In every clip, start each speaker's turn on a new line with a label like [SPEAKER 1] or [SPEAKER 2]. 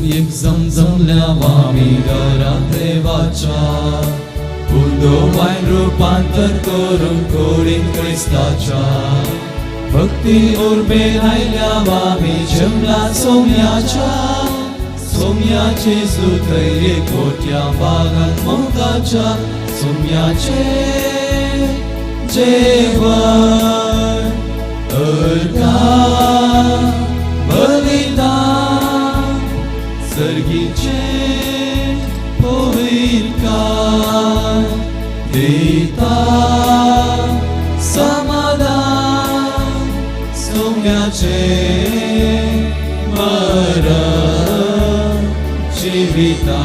[SPEAKER 1] एक जमजमल्या आमी घरा देवाच्या उदो वायन रुपांतर करून कोडीन क्रिस्ताच्या भक्ती उर्बेन आयल्या आमी जमला सोम्याच्या सोम्याचे सुतय एकोट्या बागात मोगाच्या सोम्याचे जेवण अर्घा बलिदान सर्गीचे पवित्रकार देता समाधान सोम्याचे मरण जिविता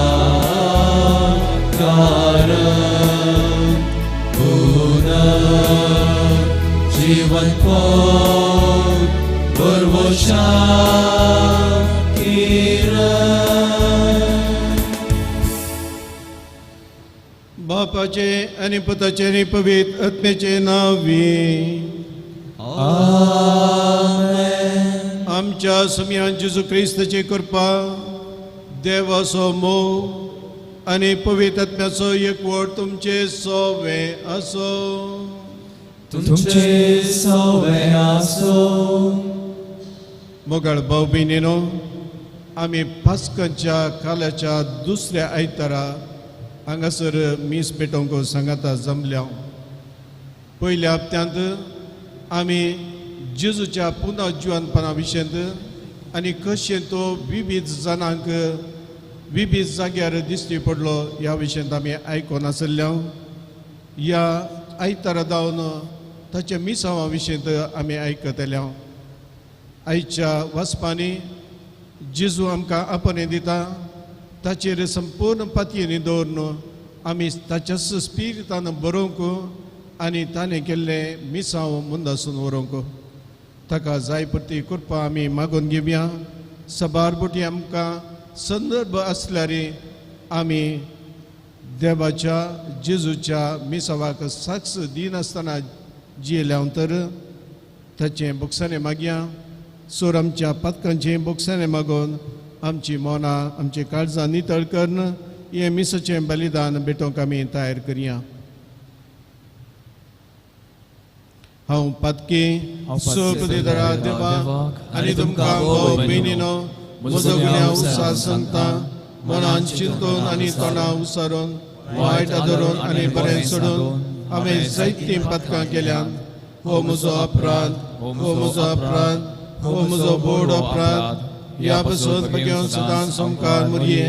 [SPEAKER 1] कारण पुनर्जीवन बरवशा किरण.
[SPEAKER 2] बापाचे आनी पुताचे आनी पवित्र आत्म्याचे नांवी.
[SPEAKER 1] आमेन.
[SPEAKER 2] आमच्या सम्यान जेजू क्रिस्ताची कृपा, देवाचो मोग आनी पवित्र आत्म्याचो एकवट तुमचे सोवे आसो.
[SPEAKER 1] तुमचे सवे आसो.
[SPEAKER 2] मोगाळ भाव भयणीनो, आमी पास्कांच्या काल्याच्या दुसऱ्या आयतारा हांगासर मीस पेटोवंक सांगाता जमल्या. पयल्या हप्त्यांत आमी जेजूच्या पुनर्जिवनपणा विशयांत आनी कशें तो विविध जाणांक विविध जाग्यार दिश्टी पडलो ह्या विशयांत आमी आयकून आसल्या. ह्या आयतारा जावन ताच्या मिसांवा विशयांत आमी आयकतल्या. आयच्या वाचपांनी जेजू आमकां आपणे दिता ताचेर संपूर्ण पातयेनी दवरून आमी ताच्याच स्पिरितान बरोवंक आनी ताणें केल्लें मिसांव मुंदासून व्हरूंक ताका जाय पुरती कृपा आमी मागून घेवया. सबार बोटी आमकां संदर्भ आसल्यार आमी देवाच्या जेजूच्या मिसावाक साक्ष दिनासतना जियेल्या तर ताचें बोगसाणें मागया. सोर आमच्या पातकांचें बोगसाणें मागून आमची मनां आमची काळजां नितळ करून हें मिसाचें बलिदान भेटोवंक आमी तयार करया. हांव पातकी सपदेदरा देवा आनी तुमकां भाव भयणीनो म्हजो गुन्यांव उसार सांगता. मनान चिंतून आनी तोंडां उसारून वायट आदरून आनी बरें सोडून हांवें जायतीं पातकां केल्यात. हो म्हजो अपराध, हो म्हजो अपराध, हो म्हजो बोड अपराध. ह्या पासून घेवन सदां संकार मुरये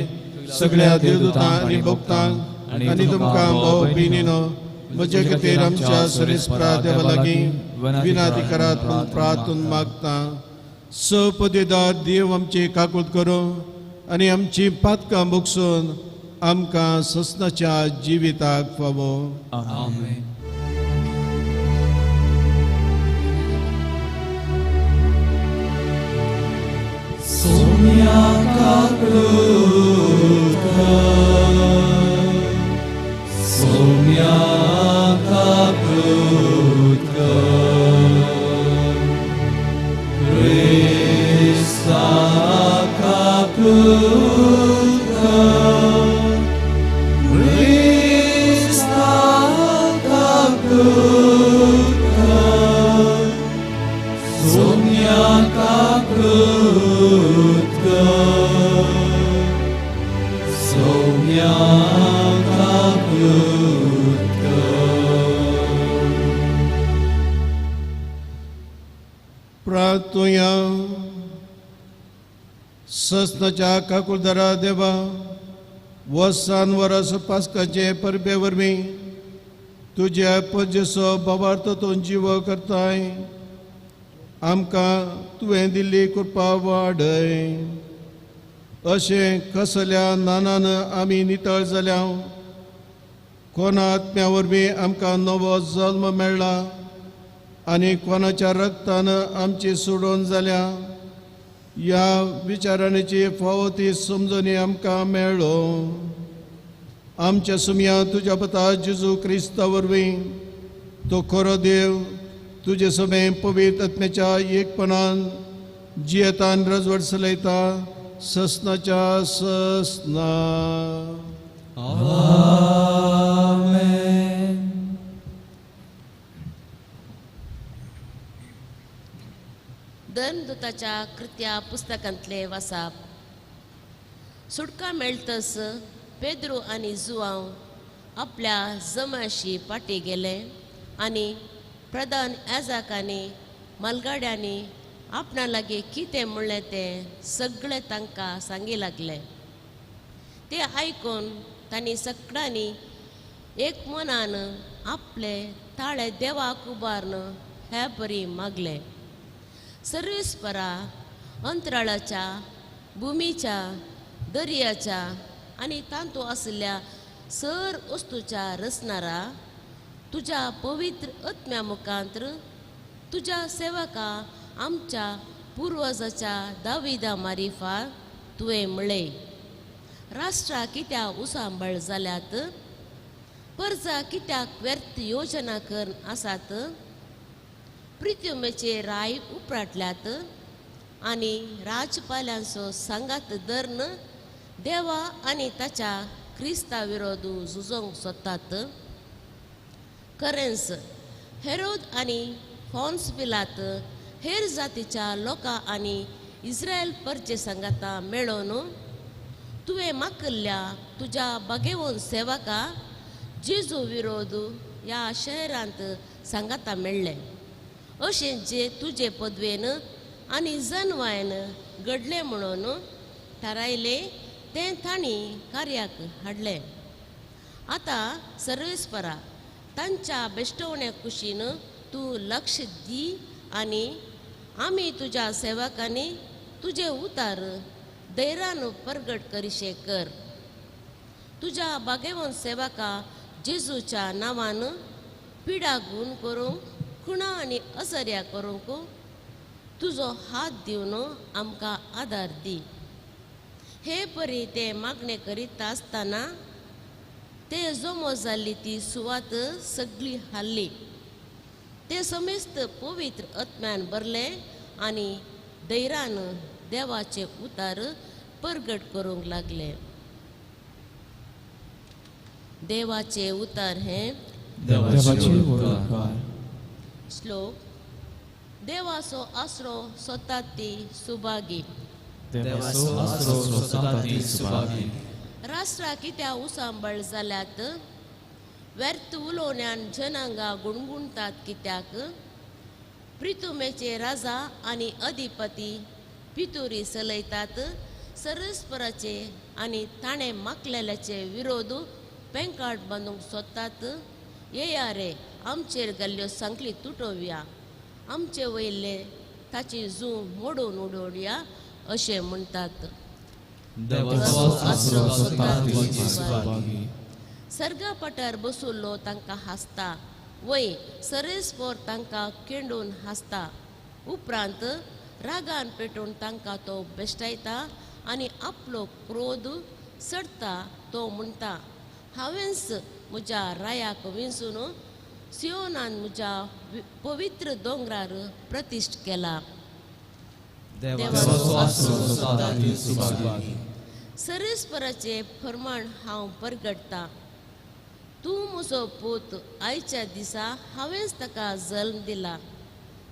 [SPEAKER 2] सगळ्या देवदूतांक आनी भक्तांक आनी तुमकां भाव भयणीनो म्हजे खातीर आमच्या सरेस्परा देवा लागीं विनाती करात म्हूण प्रार्थून मागता. सपदेदार देव आमची काकूत करूं आनी आमची पातकां भोगसून आमकां ससनाच्या जिविताक फावो.
[SPEAKER 1] आमेन. सोम्या काकूत कर, सोम्या काकूत कर, क्रिस्ता काकूत कर, क्रिस्ता काकूत कर, सोम्या काकूत कर, सोम्या काकूत कर.
[SPEAKER 2] प्रार्थुया. ससनाच्या काकुळदारा देवा, वसान वरस पास्काचे परबे वरवीं तुज्या पजेसो बाबार्थ तूं जीव करताय. आमकां तुवें दिल्ली कृपा वाडय. अशें कसल्या नानान आमी नितळ जाल्या. कोणा आत्म्या वरवीं आमकां नवो जल्म मेळ्ळा आनी कोणाच्या रक्तान आमची सोडोवन जाल्या ह्या विचारांची फावो ती समजणी आमकां मेळ्ळो. आमच्या सुमया तुज्या पता जेजू क्रिस्ता वरवीं तो खरो देव तुजे समें पवित्र आत्म्याच्या एकपणान जियेतान रजवड चलयता ससनाच्या ससना.
[SPEAKER 1] आमेन.
[SPEAKER 3] धर्मदूताच्या कृत्या पुस्तकांतले वासाप. सुटका मेळतस पेद्रू आनी जुआंव आपल्या जमाशी पाटी गेले आनी प्रधान याजकांनी मालगाड्यांनी आपणा लागीं कितें म्हणलें तें सगळें तांकां सांगी लागले. ते आयकून तांणी सगळ्यांनी एक मनान आपले ताळे देवाक उबारून हे परी मागले. सर्वेस्परा अंतराळाच्या भुमीच्या दर्याच्या आनी तांतू आशिल्ल्या सर वस्तूच्या रचणारा तुज्या पवित्र आत्म्या मुखांत्र तुज्या सेवका आमच्या पुर्वजाच्या दाविदा मारिफा तुवें म्हळें, राष्ट्रां कित्याक उसांबळ जाल्यात, परजा कित्याक व्यर्थ योजना करून आसात, प्रित्युमेचे राय उपराटल्यात आनी राजपाल्यांचो सांगात धरून देवा आनी ताच्या क्रिस्ता विरोध झुजोवंक सोदतात. खरेंच हेरोद आनी फॉन्स पिलात हेर जातीच्या लोकां आनी इस्रायल परचे सांगाता मेळोवन तुवें माकल्ल्या तुज्या बागेवन सेवका जेजू विरोध ह्या शहरांत सांगाता मेळ्ळे. अशें जे तुजे पदवेन आनी जनवायन घडलें म्हणून थारायलें तें तांणी कार्याक हाडलें. आतां सर्वेस्परा तांच्या बेश्टवण्या कुशीन तूं लक्ष दी आनी आमी तुज्या सेवकांनी तुजे उतार धैर्यान परगट करिशे कर. तुज्या बागेवन सेवका जेजूच्या नांवान पिडा गुण करूंक खुणा आनी असर्या करूंक तुजो हात दिवन आमकां आदार दी. हे परी ते मागणें करीत आसतना ते जमो जाल्ली ती सुवात सगळी हाल्ली. ते समेस्त पवित्र आत्म्यान भरले आनी धैर्यान देवाचे उतार परगट करूंक लागले. देवाचे उतार हे
[SPEAKER 1] देवाचे उपकार.
[SPEAKER 3] श्लोक. देवाचो आसरो सोदतात ती सुभागी.
[SPEAKER 1] देवाचो आसरो सोदतात ती सुभागी.
[SPEAKER 3] राष्ट्रां कित्याक उसांबळ जाल्यात, व्यर्थ उलोवण्यान जनांगां गुणगुणतात कित्याक, प्रितुमेचे राजा आनी अधिपती पितुरी चलयतात, सरस्पराचे आनी ताणें माकलेल्याचे विरोध पेंकाट बांदूंक सोदतात. येया रे आमचेर घाल्ल्यो सांखळी तुटोवया, आमचे वयले ताची जू मोडून उडोवया अशें म्हणटात. सर्गापाटार बसुल्लो तांकां हांसता, वय सरेस्पोर तांकां केंडून हांसता. उपरांत रागान पेटून तांकां तो बेश्टायता आनी आपलो क्रोध चडटा. तो म्हणटा, हांवेंच म्हज्या रायाक विंचून सियोनान म्हज्या पवित्र दोंगरार प्रतिश्ठ केला. सरेस्पराचें फर्माण हांव परगटता. तूं म्हजो पूत, आयच्या दिसा हांवेंच ताका जल्म दिला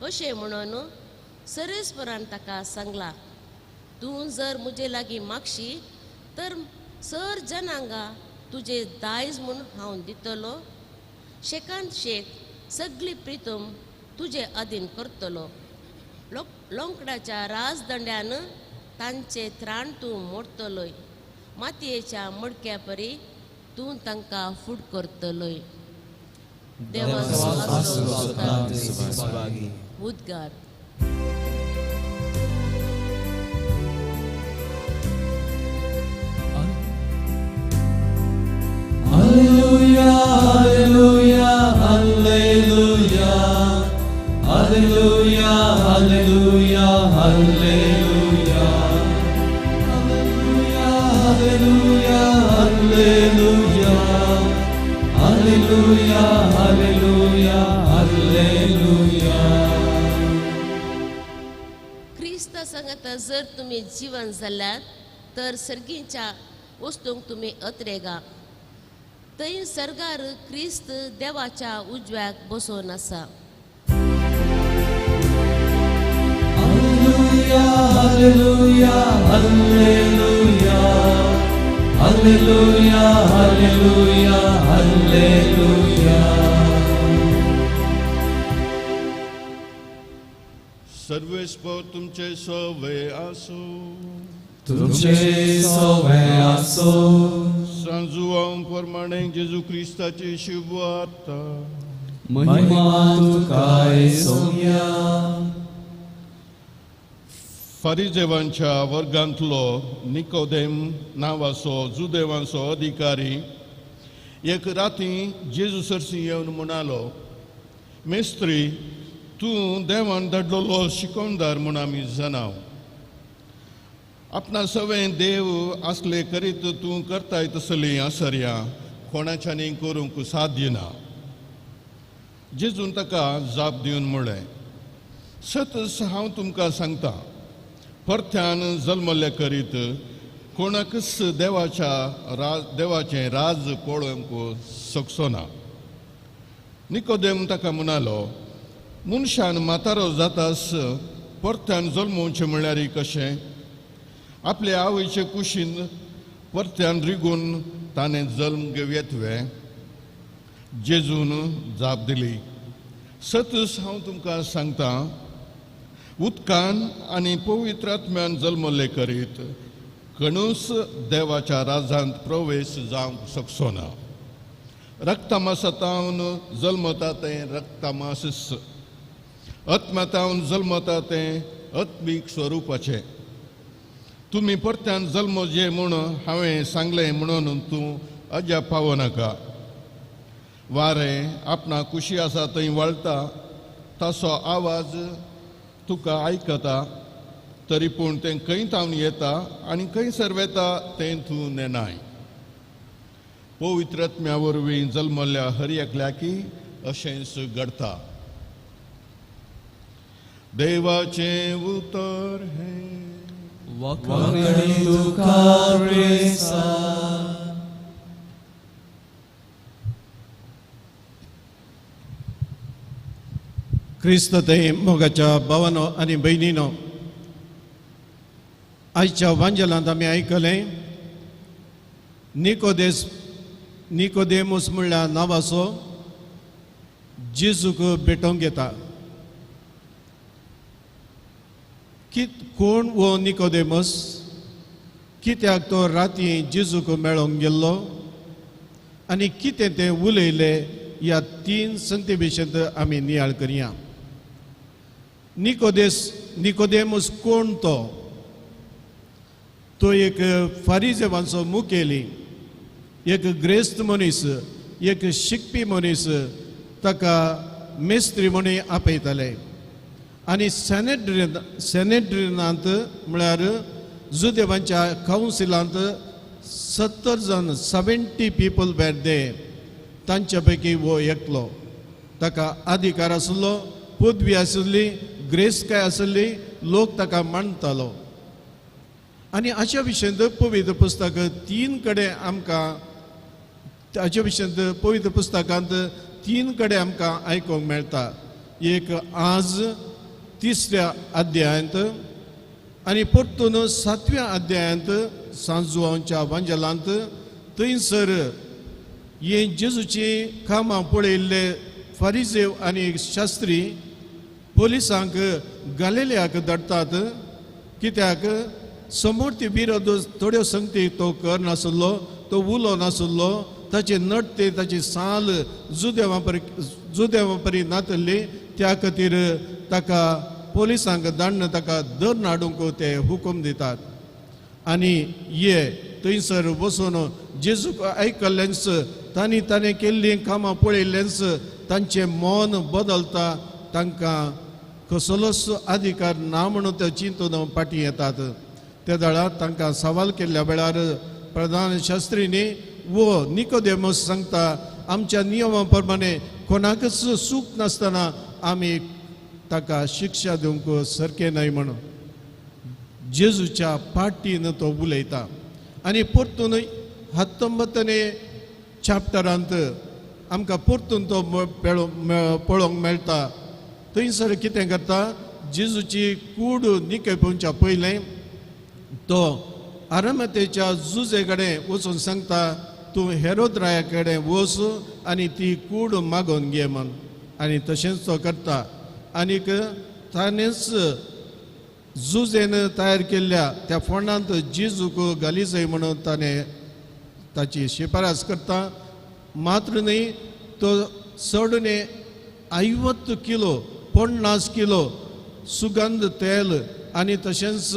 [SPEAKER 3] अशें म्हणून सरेस्परान ताका सांगला. तूं जर म्हजे लागीं मागशी तर सर जनांगा तुजें दायज म्हूण हांव दितलो. शेकान शेक सगळी प्रितम तुजे अधीन करतलो. लोंकडाच्या राजदंड्यान तांचे त्राण तूं मोडतलोय, मातयेच्या मडक्या परी तूं तांकां फूट करतलोय. देवाचो उद्गार.
[SPEAKER 1] Alleluia, alleluia, alleluia, alleluia, alleluia, alleluia, alleluia, alleluia, alleluia, alleluia, alleluia.
[SPEAKER 3] क्रिस्त सांगाता जर तुमी जिवन जाल्यात तर सर्गीच्या वस्तूंक तुमी अत्रेगा थंय सर्गार क्रिस्त देवाच्या उजव्याक बसोवन आसा.
[SPEAKER 1] Hallelujah, hallelujah, hallelujah, hallelujah, hallelujah, hallelujah.
[SPEAKER 2] सर्वेस्पर तुमचे सवे आसो.
[SPEAKER 1] तुमचे सवे आसो.
[SPEAKER 2] सांजुआं प्रमाणे जेजू क्रिस्ताची शुभ वार्ता.
[SPEAKER 1] महिमा तुका सोम्या.
[SPEAKER 2] फारिजेवांच्या वर्गांतलो निकोदेम नांवाचो जुदेवांचो अधिकारी एक राती जेजू सरशी येवन म्हणालो, मेस्त्री, तूं देवान धाडलेलो शिकोवणदार म्हूण आमी जाणाव. आपणा सवें देव आसले करीत तूं करताय तसली आसर्या कोणाच्यानी करूंक साध्य ना. जेजून ताका जाप दिवन म्हळें, सतच हांव तुमकां सांगता, परत्यान जल्मल्ले करीत कोणाकच देवाच्या राज देवाचें राज पळोवंक शकचो ना. निकोदेम ताका म्हणालो, मनशान म्हातारो जातास परत्यान जल्मोवचें म्हणल्यार कशें? आपले आवयचे कुशीन परत्यान रिगून ताणें जल्म घेवयेत वे? जेजून जाप दिली, सतच हांव तुमकां सांगता, उदकान आनी पवित्र आत्म्यान जल्मल्ले करीत कणूस देवाच्या राजांत प्रवेश जावंक शकचो ना. रक्तमासातावन जल्मता तें रक्तमासच, आत्म्यातावन जल्मता तें आत्मीक स्वरुपाचें. तुमी परत्यान जल्म जे म्हूण हांवें सांगलें म्हणून तूं अजाप पावो नाका. वारें आपणा कुशी आसा थंय वळटा, ताचो आवाज तुका आयकता, तरी पूण तें खंय तावन येता आनी खंयसर वेता तें तूं नेनाय. पवित्र आत्म्या वरवीं जल्मल्ल्या हर एकल्याकी अशेंच घडटा. देवाचें उतर हें.
[SPEAKER 1] वाखाणी तुका प्रेसा.
[SPEAKER 2] क्रिस्त ते मोगाच्या भावानो आनी भयणीनो, आयच्या वांजेलांत आमी आयकलें निकोदेमूस म्हणल्यार नांवाचो जेजूक भेटोवंक येता. कोण हो निकोदेमस? कित्याक तो राती जेजूक मेळोंक गेल्लो आनी कितें तें उलयलें? ह्या तीन संती विशयांत आमी नियाळ करया. निकोदेमस कोण तो? तो एक फारिजेवांचो मुखेली, एक ग्रेस्त मनीस, एक शिकपी मनीस. ताका मेस्त्री म्हणून आपयताले आनी सेनेड्रिनांत म्हळ्यार जुदेवांच्या कावन्सिलांत 70 जाण, 70 पीपल वेर दे. तांच्या पैकी हो एकलो. ताका अधिकार आसलो, पदवी आसली, ग्रेसकाय आसली, लोक ताका मानतालो. आनी अशा विशयांत पवित्र पुस्तक तीन कडेन आमकां हाचे विशयांत पवित्र पुस्तकांत तीन कडेन आमकां आयकूंक मेळटा. एक आज तिसऱ्या अध्यायांत आनी परतून सातव्या अध्यायांत सांजुआंच्या वांजेलांत. थंयसर हे जेजूची कामां पळयल्ले फारिजेव आनी शास्त्री पोलिसांक गालेल्याक धाडटात. कित्याक समोर विरोध थोड्यो संगती तो कर नासलो, तो उलो नासलो, ताचे नडते ताची साल जुदेवा परी नातल्ली. त्या खातीर ताका पोलिसांक धाडून ताका धरून हाडूंक ते हुकूम दितात. आनी ये थंयसर बसून जेजूक आयकल्लेंच, तांणी ताणें केल्लीं कामां पळयल्लेंच तांचें मन बदलता. तांकां कसलोच अधिकार ना म्हणून ते चिंतून फाटीं येतात. त्या वेळार तांकां सवाल केल्ल्या वेळार प्रधान शास्त्रींनी वो निकोदेमस सांगता, आमच्या नियमा प्रमाणे कोणाकच चूक नासतना आमी ताका शिक्षा दिवंक सारकें न्हय म्हणून. जेजूच्या पाटीन तो उलयता. आनी परतून 19 चॅप्टरांत आमकां परतून तो पळोवंक मेळटा. थंयसर कितें करता, जेजूची कूड निकेपोवच्या पयलें तो आरामतेच्या जुजे कडेन वचून सांगता, तूं हेरोद राया कडेन वच आनी ती कूड मागोवन घे म्हण. आनी तशेंच तो करता. आनीक ताणेंच जुजेन तयार केल्ल्या त्या फोंडांत जेजूक घाली जाय म्हणून ताणें ताची शिफारस करता. मात्र न्हय, तो चडने 50 किलो 50 किलो सुगंध तेल आनी तशेंच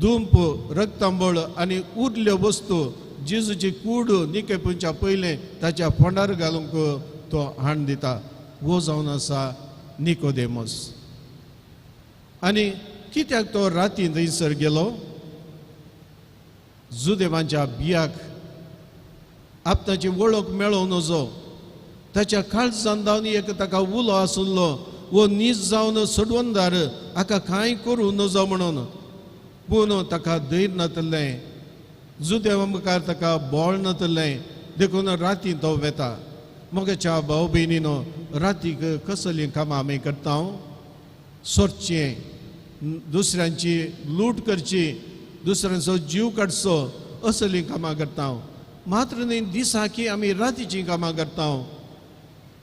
[SPEAKER 2] दुंप रक्तांबळ आनी उरल्यो वस्तू जेजूची कूड निकेपुच्या पयलें ताच्या फोंडार घालूंक तो हाण दिता. हो जावन आसा निकोदेमस. आनी कित्याक तो राती थंयसर गेलो? जुदेवांच्या बियाक आपणाची वळख मेळोवं नजो, ताच्या काळजान जावन एक ताका उलो आसलो, वो नीज जावन सोडवणदार हाका कांय करूं नजो म्हणून. पूण ताका धैर्य नातलें, जुदेवा मुखार ताका बळ नातलें, देखून राती तो वेता. म्हज्या भाव भयणीनो, रातीक कसलीं कामां आमी करता? सोरचें, दुसऱ्यांची लूट करची, दुसऱ्यांचो जीव काडचो, असलीं कामां करता. मात्र न्हय, दिसाकी आमी रातीचीं कामां करता.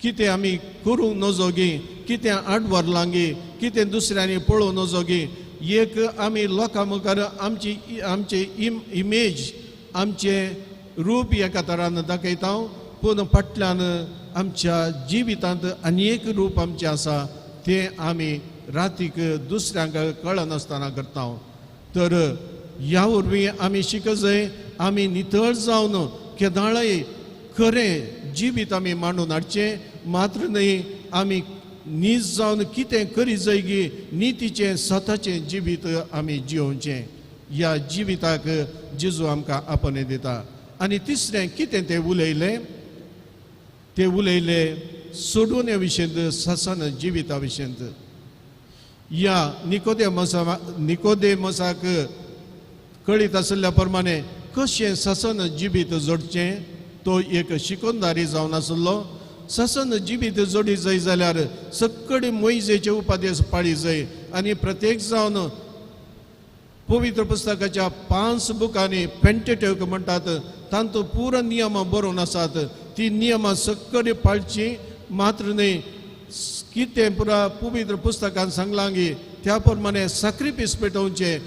[SPEAKER 2] कितें आमी करूंक नजो गी, कितें आडवार लांगी, कितें दुसऱ्यांनी पळोवं नजो गी, एक आमी लोकां मुखार आमची आमची इमेज, आमचें रूप एका तरान दाखयता, पूण फाटल्यान आमच्या जिवितांत आनी एक रूप आमचें आसा, तें आमी रातीक दुसऱ्यांक कळनासतना करता. तर ह्या वरवीं आमी शिक जाय, आमी नितळ जावन केदाळय खरें जिवीत आमी मांडून हाडचें. मात्र न्हय, आमी नीज जावन कितें करी जाय गी, नितीचें सताचें जिवीत आमी जियोवचें. ह्या जिविताक जेजू आमकां आपणे दिता. आनी तिसरें कितें ते उलयलें? ते उलयले सोडून विशयंत, ससन जिविता विशयंत. ह्या निकोदेमसाक कळीत आशिल्ल्या प्रमाणे कशें ससन जिवीत जोडचें, तो एक शिकोनदारी जावन आसलो. ससन जिवीत जोडी जाय जाल्यार सगळे मोयजेचे उपदेश पाळी जाय आनी प्रत्येक जावन पवित्र पुस्तकाच्या 5 बुकांनी पेंटेट्यूक म्हणटात तांतूत पुरा नियमां बरोवन आसात, ती नियमां सगळे पाळची. मात्र न्हय, कितें पुरा पवित्र पुस्तकान सांगलां गी त्या प्रमाणे साक्रिफीस पेटोवचें,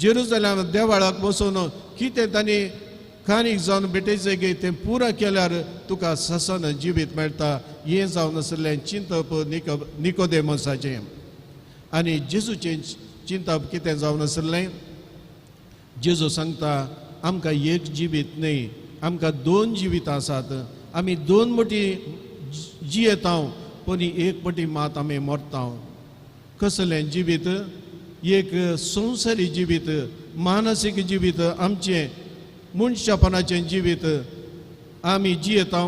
[SPEAKER 2] जेरुजलेम देवाळाक बसोवन कितें तांणी कानीक जावन भेटयचें गी तें पुरा केल्यार तुका ससन जिवीत मेळटा. हें जावन आसलें चिंतप निकोदेमसाचें. आनी जेजूचें चिंतप कितें जावन आसलें? जेजू सांगता, आमकां एक जिवीत न्हय, आमकां 2 जिवितां आसात. आमी 2 मटी जियेता, पूण एक पटी मात आमी मरता. कसलें जिवीत? एक संवसारी जिवीत, मानसीक जिवीत, आमचें मनशापणाचें जिवीत आमी जियेता.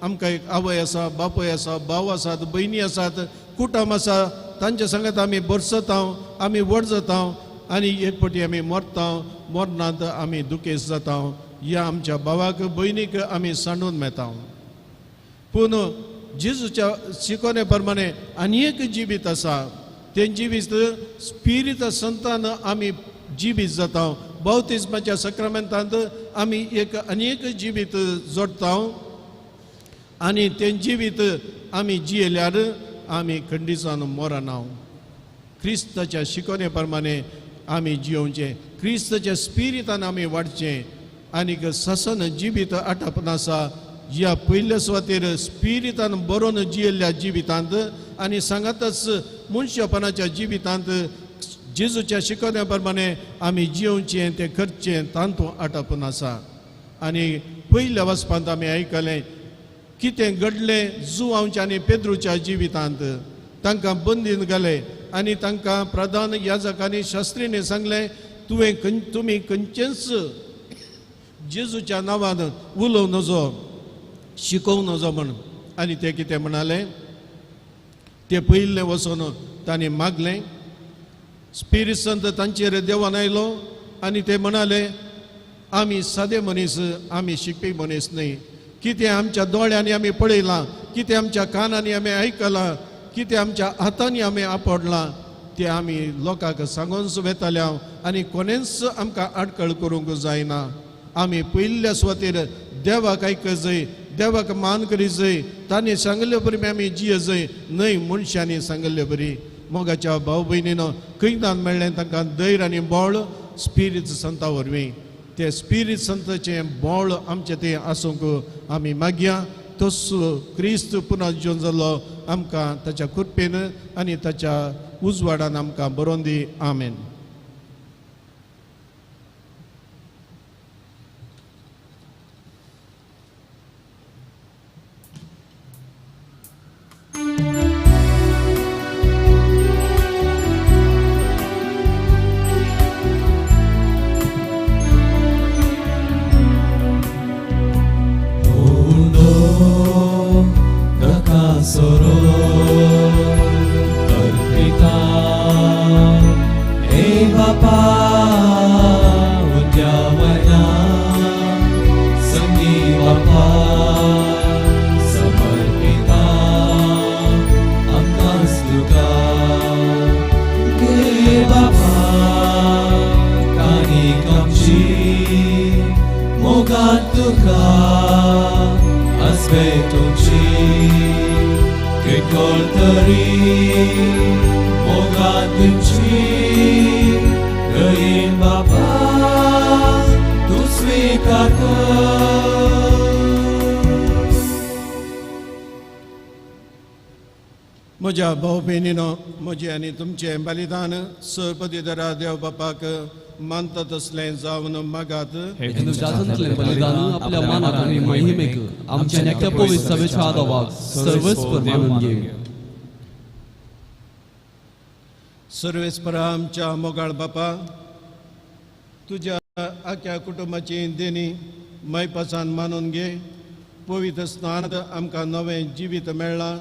[SPEAKER 2] आमकां एक आवय आसा, बापूय आसा, भाव आसात, भयणी आसात, कुटुंब आसा, तांच्या सांगात आमी बरसता, आमी व्हड जाता आनी एक पटी आमी मरता. मरणांत आमी दुखेस्त जाता. ह्या आमच्या भावाक भयणीक आमी सांडून मेळटा. पूण जेजूच्या शिकोवणे प्रमाणे आनी एक जिवीत आसा, तें जिवीत स्पिरीत संतान आमी जिवीत जाता. बाप्तिज्माच्या सक्रामेंतांत आमी एक आनी एक जिवीत जोडटा आनी तें जिवीत आमी जियेल्यार आमी खंडीसान मरना. क्रिस्ताच्या शिकोवणे प्रमाणे आमी जियोवचें, क्रिस्ताच्या स्पिरितान आमी वाडचें आनीक ससन जिवीत आटप आसा. ह्या पयल्या सुवातेर स्पिरितान बरोवन जियेल्ल्या जिवितांत आनी सांगातच मनशापणाच्या जिवितांत जेजूच्या शिकोवण्या प्रमाणे आमी जियोवचें, तें करचें, तांतूं आटपून आसा. आनी पयल्या वचपांत आमी आयकलें कितें घडलें जुवांवच्या आनी पेद्रूच्या जिवितांत. तांकां बंदीन घाले आनी तांकां प्रधान याजकांनी शास्त्रींनी सांगलें, तुमी खंयचेंच जेजूच्या नांवान उलोवं नजो, शिकोवं नजो म्हण. आनी ते कितें म्हणाले, ते पयिल्लें वचून तांणी मागलें, स्पिरीत संत तांचेर देवान आयलो आनी ते म्हणाले, आमी सादे मनीस, आमी शिकपी मनीस न्हय. कितें आमच्या दोळ्यांनी आमी पळयलां, कितें आमच्या कानांनी आमी आयकलां, कितें आमच्या हातांनी आमी आपडलां तें आमी लोकांक सांगूनच वेताले आनी कोणेंच आमकां आडखळ करूंक जायना. आमी पयल्या सुवातेर देवाक आयकजय, देवाक मान करीजय, तांणी सांगिल्ले बरी आमी जियजय, न्हय मनशांनी सांगिल्ले बरी. मोगाच्या भाव भयणीनो, खंयच्यान मेळ्ळें तांकां धैर्य आनी बळ? स्पिरीत संता वरवीं. ते स्पिरीत संताचें बळ आमचें तें आसूंक आमी मागया. तसो क्रिस्त पुनः जिवन जाल्लो आमकां ताच्या कृपेन आनी ताच्या उजवाडान आमकां बरोवन दी. आमेन. म्हज्या भाव भयणीनो, म्हजें आनी तुमचें बलिदान सरपदीधरा देव बापाक मानता तसलें जावन मागात.
[SPEAKER 1] बलिदान आपल्या मानाक आनी महिमेक आमच्या नेक्या पवित्र सभेच्या आदावाक सर्वस्वर मानून घे.
[SPEAKER 2] सर्वेस्परा आमच्या मोगाळ बापा, तुज्या आख्या कुटुंबाची देणी मायपासान मानून घे. पवित्र स्नानांत आमकां नवें जिवीत मेळ्ळां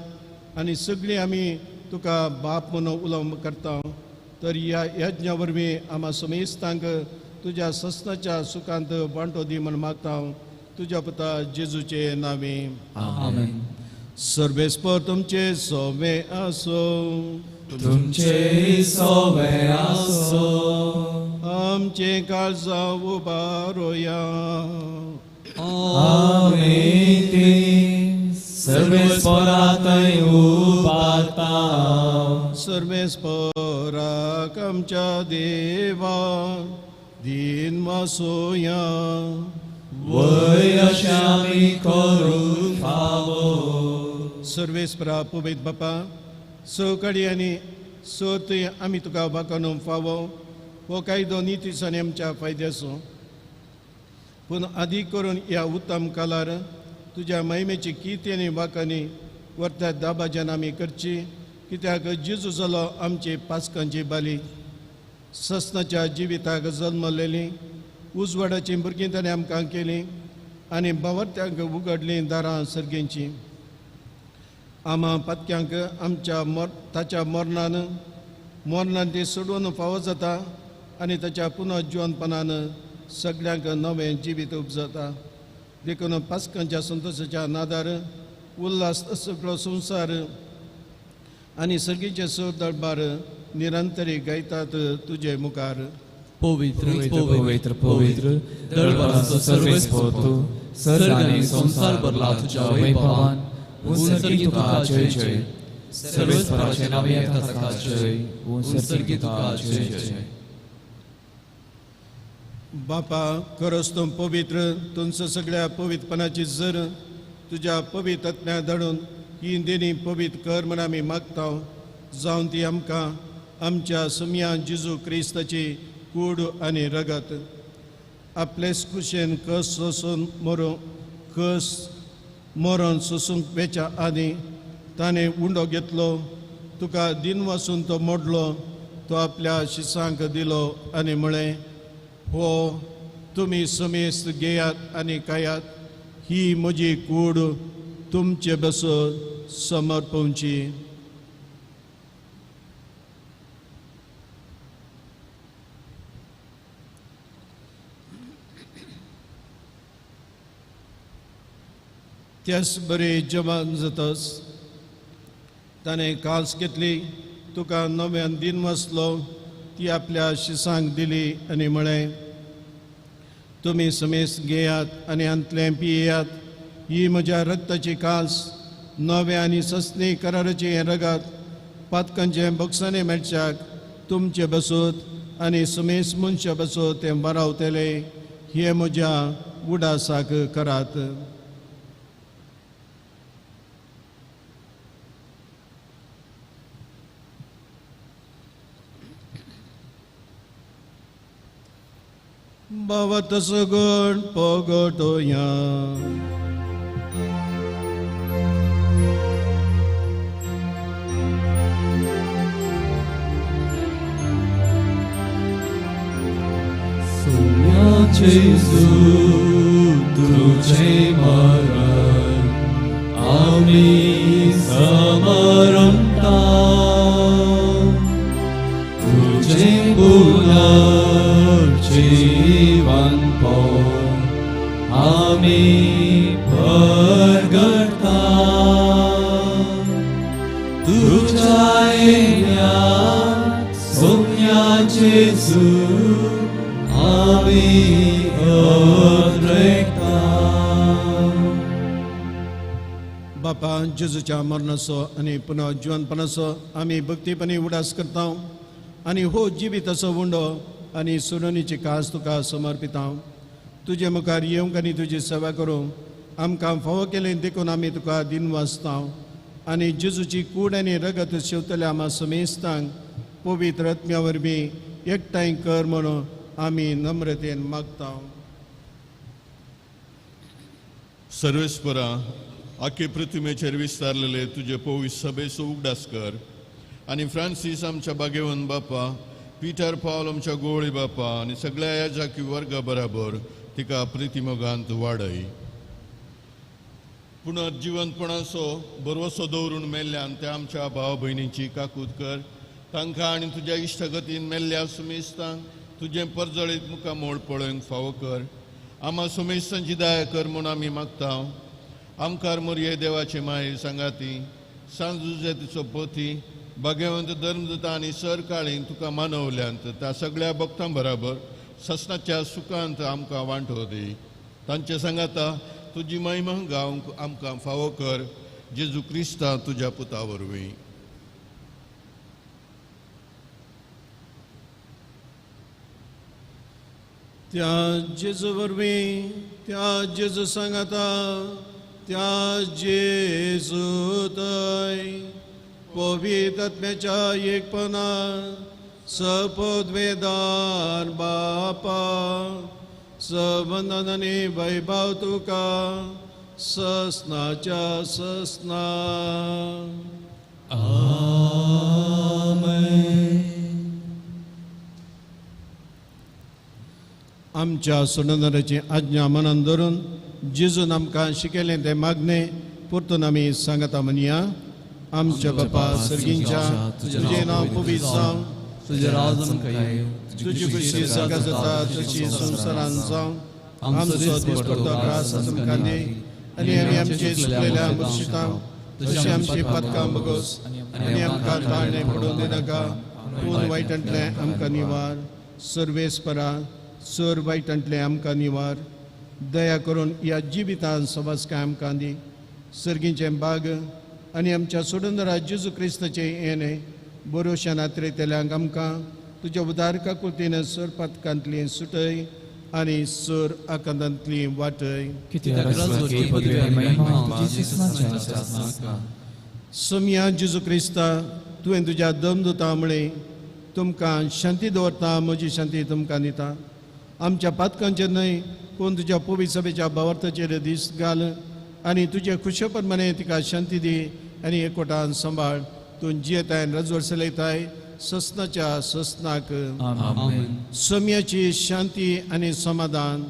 [SPEAKER 2] आनी सगळीं आमी तुका बाप म्हणून उलोवंक करता. तर ह्या यज्ञा वरवीं आमा समेस्तांक तुज्या सस्नाच्या सुखांत वांटो दी म्हण मागता, तुज्या पुता जेजूचे नांवे.
[SPEAKER 1] आमेन.
[SPEAKER 2] सर्वेस्पर तुमचे सोवे आसो.
[SPEAKER 1] तुमचे सोवे आसो.
[SPEAKER 2] आमचे काळजा उबारोया.
[SPEAKER 1] आमी ती सर्वेस्परातय उबारता.
[SPEAKER 2] सर्वेस्पराक आमच्या देवा दीन वासोया.
[SPEAKER 1] वय अशें आमी करूंक फावो.
[SPEAKER 2] सर्वेस्परा पवित्र बापा, सकाळी आनी सतय आमी तुका वाकानूंक फावो हो कायदो नितीचो आनी आमच्या फायद्याचो. पूण आदी करून ह्या उत्तम कालार तुज्या महिमेची किती आनी वाकांनी वर्त्या दाबाज्यान आमी करची, कित्याक जेजू जालो आमची पास्कांची बाली, सस्नाच्या जिविताक जल्मलेली, उजवाडाची भुरगीं ताणें आमकां केली आनी बावर्त्यांक उगडलीं दारां सर्गेंची. आमा पातक्यांक आमच्या ताच्या मरणान मरणान ती सोडून फावो जाता आनी ताच्या पुनर्जिवनपणान सगळ्यांक नवें जिवीत उपजता. देखून पास्कांच्या संतोशाच्या नादार उल्हास सगळो संवसार आनी सर्गीचे सो दरबार निरंतरी गायतात तुजे मुखार.
[SPEAKER 1] पवित्र पवित्र पवित्र दरबाराचो सर्वेस्पर तूं, सर्ग आनी संवसार भरला तुज्या वैभवान. उंसर्गी तुका जय जय. सर्वेस्पराचे नांव येता ताका जय. उंसर्गी तुका जय जय.
[SPEAKER 2] बापा, खरोच तूं पवित्र, तुमचो सगळ्या पवित्रपणाची जर तुज्या पवित्र आत्म्या धाडून ही देणी पवित्र कर म्हण आमी मागता, जावन ती आमकां आमच्या सुमया जेजू क्रिस्ताची कूड आनी रगत आपलेच कुशेन कस सोसून मरूं कस मरण सोसूंक वेच्या आदीं ताणें उंडो घेतलो, तुका दिन वासून तो मोडलो, तो आपल्या शिसांक दिलो आनी म्हळें, हो तुमी समेस्त घेयात आनी खायात, ही म्हजी कूड तुमचे बसर समर्पणची. त्यास बरे जेवण जातस ताणें कास घेतली, तुका नव्यान दिन वसलो, ती आपल्या शिसांक दिली आनी म्हळें, तुमी समेस घेयात आनी हांतलें पियेयात, ही म्हज्या रक्ताची कास, नव्या आनी सस्नी कराराचें हें रगत पातकांचें बक्षाणें मेळच्याक तुमचे बसूत आनी समेस मनशा बसूत तें बरावतलें, हें म्हज्या उडासाक करात. बाबा सगुण पगटोया.
[SPEAKER 1] सोम्या जेजू तुझे मरण आमी समरंता, तुझे पुनर्जीवन पो आमी परगटा, तुझ्या येण्या सोम्या जेजू आमी अद्रेकता.
[SPEAKER 2] बापा, जेजूच्या मरणाचो आनी पुनः जिवनपणाचो आमी भक्तीपणी उडास करता आनी हो जिविताचो उंडो आनी सुनावणीची कास तुका समर्पिता. तुजे मुखार येवंक आनी तुजी सेवा करूंक आमकां फावो केलें देखून आमी तुका दिन वाचता आनी जेजूची कूड आनी रगत शेवतल्या आमा समेस्तांक पवित्र आत्म्या वरवीं एकठांय कर म्हणून आमी नम्रतेन मागता.
[SPEAKER 4] सर्वेस्परा, आखे पृथ्वीचेर विस्तारलेले तुजे पवित्र सभेचो उगडास कर आनी फ्रांसीस आमच्या बागेवन बापा, पिटर पावल आमच्या गोवळी बापा आनी सगळ्या याजाकी वर्गा बराबर तिका प्रितिमोगांत वाडय. पुनर्जिवंतपणाचो भरवसो दवरून मेल्ल्यान त्या आमच्या भाव भयणींची काकूत कर, तांकां आनी तुज्या इश्टगतीन मेल्ल्या सुमेस्तांक तुजें परजळीत मुखामोळ पळोवंक फावो कर. आमा सुमेस्तांची दया कर म्हूण आमी मागता. आमकार मोरये देवाचे माये सांगाती सांजुजेतिचो पोथी भाग्यवंत धर्मदूता आनी सर काळीन तुका मानवल्यांत त्या सगळ्या भक्तां बराबर ससनाच्या सुखांत आमकां वांटो दी. तांचे सांगाता तुजी महिमा गावंक आमकां फावो कर, जेजू क्रिस्ता तुज्या पुता वरवीं.
[SPEAKER 2] त्या जेजू वरवीं, त्या जेजू सांगाता, त्या जेजू तय पवित्र आत्म्याच्या एकपणा सपदवेदार बापा सवंदन आनी वैभव तुका ससनाच्या ससना.
[SPEAKER 1] आमेन.
[SPEAKER 2] आमच्या सोडणाराची आज्ञा मनान धरून जेजून आमकां शिकयलें तें मागणें परतून आमी सांगता म्हणया. आमच्या बापा सर्गींच्या, तुजें नांव पवित्र जावं,
[SPEAKER 1] तुजें राज आमकां येवं,
[SPEAKER 2] तुजी खुशी स्वर्गांत जाता तशी संवसारांत जावं. आमचो दिसपट्टो ग्रास आमकां दी आनी आमी आमचे चुकलेल्या मर्शितां तशी आमची पातकां बगोस आनी आमकां ताळणें पडून दिनाका, पूण वायटांतलें आमकां निवार. सर्वेस्परा, सर वायटांतलें आमकां निवार. दया करून ह्या जिवितान सवासकाय आमकां दी. सर्गीचें बाग आनी आमच्या सोडूनरा जेजू क्रिस्ताचें येणें बरोवश्या नात्रेतल्यांक आमकां तुज्या उदारका कृतीन सर पातकांतली सुटय आनी सर आकांतांतली वाटय. सोमया जेजू क्रिस्ता, तुवें तुज्या दमदुता म्हळें, तुमकां शांती दवरता, म्हजी शांती तुमकां दिता. आमच्या पातकांचेर न्हय पूण तुज्या पवित्र सभेच्या भावार्थाचेर दीस घाल आनी तुजे खुशे प्रमाणे तिका शांती दी आनी एकवटान सांबाळ. तूं जियेताय रजवड चलयताय ससनाच्या ससनाक. सम्याची शांती आनी समाधान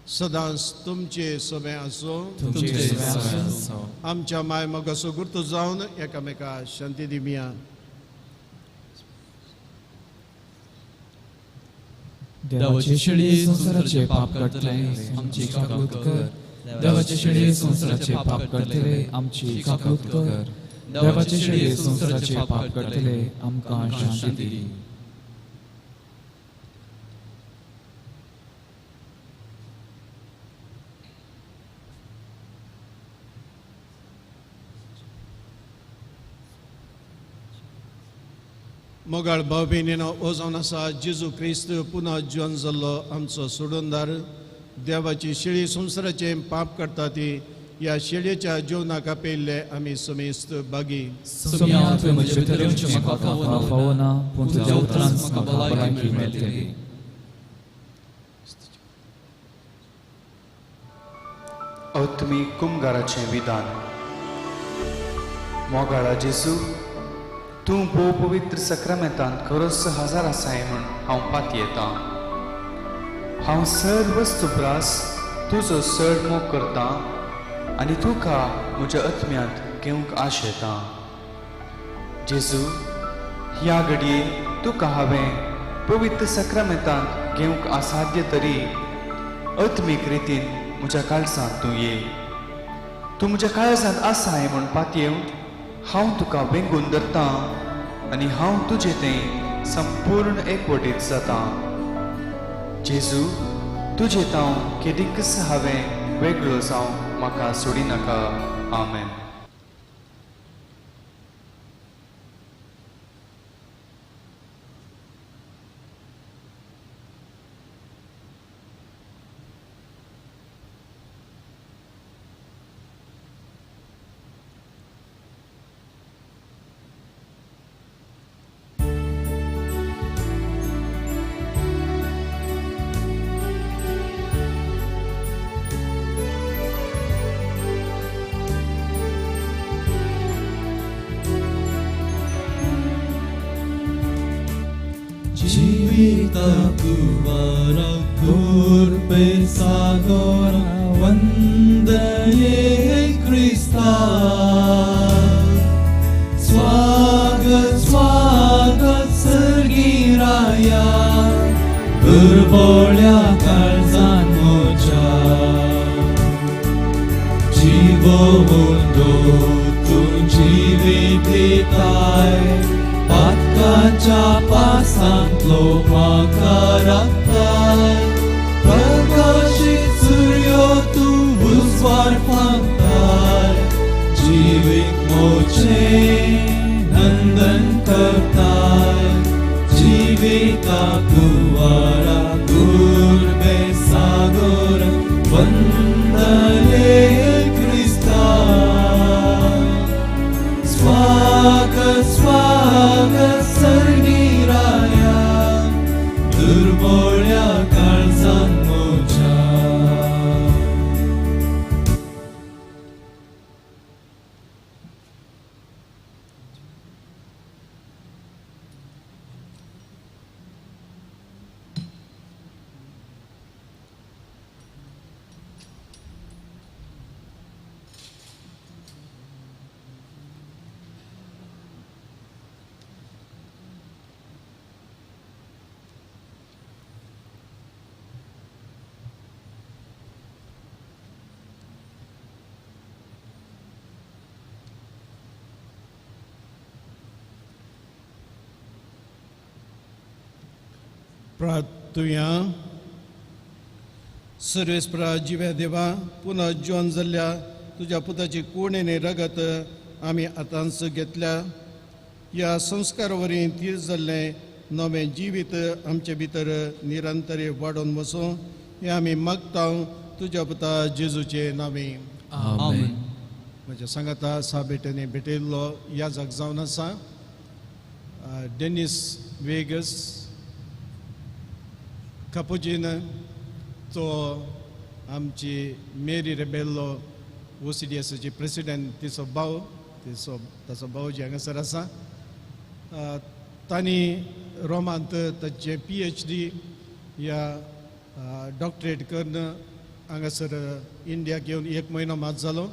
[SPEAKER 2] सदांच तुमचे सभे आसूं. आमच्या माय मोगाचो गुर्तो जावन एकामेका शांती दिवया.
[SPEAKER 1] देवाचे शेळये संवसाराचे पाप काडटले, आमची काकूत कर. देवाचे शेळये संवसाराचे पाप करतले आमची काकूत कर. देवाचे शेळये संवसाराचे पाप करतले आमकां शांती दी.
[SPEAKER 2] मोगाळ भाव भयणीनो, हो जावन आसा जेजू क्रिस्त पुनः जिवन जाल्लो आमचो सोडूनदार. देवाची शेळी संवसाराचें पाप करता ती ह्या शेळयेच्या जेवणाक आपयल्ले आमी समेस्त बागी.
[SPEAKER 5] आत्मीक कुमगाराचें विधान. मोगाळा जेजू, तूं भोव पवित्र सक्रामेंतांत खरोच हजार आसाय म्हूण हांव पातयेतां. हांव सर्वस्तु प्रास तुजो चड मोग करतां आनी तुका म्हज्या आत्म्यांत घेवंक आशेतां. जेजू, ह्या घडये तुका हांवें पवित्र सक्रामेंतांत घेवंक असाध्य तरी आत्मीक रितीन म्हज्या काळजांत तूं ये. तूं म्हज्या काळजांत आसाय म्हूण पातयेवन हांव तुका वेंगून धरतां आनी हांव तुजें तें संपूर्ण एकवटीत जातां. जेजू, तुजें तांव केदीकच हांवें वेगळो जावं म्हाका सोडिनाका. आमेन.
[SPEAKER 2] प्रार्थुया. सर्वेस्परा जिव्या देवा, पुनः जिवन जाल्ल्या तुज्या पुताची कूड आनी रगत आमी आतांच घेतल्या. ह्या संस्कारा वरवीं थीर जाल्लें नवें जिवीत आमचे भितर निरंतर वाडोवन वचूं हें आमी मागता तुज्या पुता जेजूचे नांवे.
[SPEAKER 1] आमेन.
[SPEAKER 2] म्हज्या सांगाता साबेटेनी भेटयल्लो याजक जावन आसा डेनीस वेगस कापुजीन. तो आमची मेरी रेबेल्लो OCDSची प्रेसिडेंट, तिचो भाव, तिचो ताचो भावजी हांगासर आसा. तांणी रोमांत ताचें PhD ह्या डॉक्टरेट करून हांगासर इंडियाक येवन एक म्हयनो मात जालो.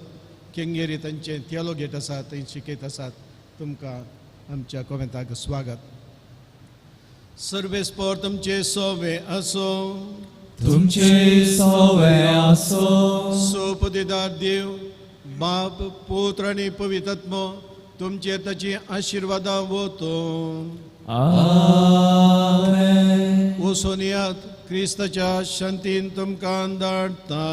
[SPEAKER 2] केंगेरी तांचें थियोलॉगेट आसा, थंय शिकयत आसात. तुमकां आमच्या कोमेंताक स्वागत. सर्वेस्पर तुमचे सोवे आसूं.
[SPEAKER 1] तुमचे सवे आसो.
[SPEAKER 2] सोपदेदार देव बाप पुत्र आनी पवित्रात्मो तुमचे ताची आशिर्वादा वतो.
[SPEAKER 1] आमेन.
[SPEAKER 2] वसोनियात क्रिस्ताच्या शांतीन तुमकां धाडटा.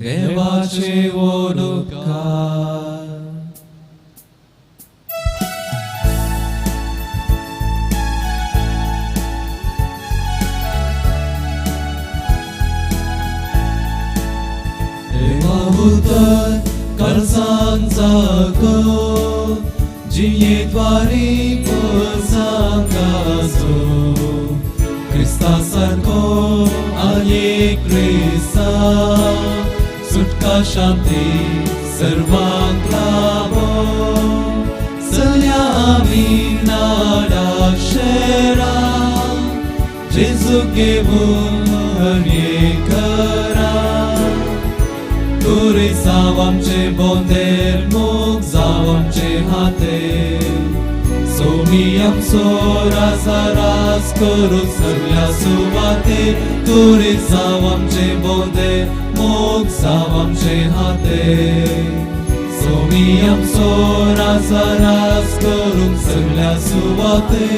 [SPEAKER 1] देवाचे वोडुकार. देवा काळजान जागो जियेद्वारी सांगाचो क्रिस्ता सारको आनी क्रिस्ता सुटका शांती सर्वांक लाभो. चल्या आमी नाडा शेरा जेजू घेवन हर करा. तुरी जाव आमचे बोंदेर मोग जाव आमचे हाते सोमी आमचो राजा राज करू सगल्या सुवाते. तुरी जाव आमचे बोंदेर मोग जाव आमचे हाते सोमी आमचो राजा राज करूंक सगल्या सुवाते.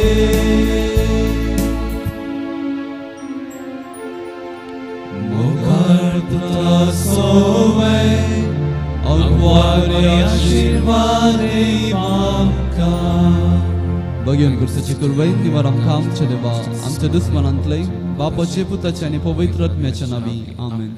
[SPEAKER 1] मुखार तुका सोवे अगवारे आशिर्वादे आमकां.
[SPEAKER 6] बघून कुर्साची कुरवय निवार आमकां आमच्या देवा आमच्या दुस्मनांतले बापाचे पुताचे आनी पवित्र आत्म्याच्या नावी. आमेन.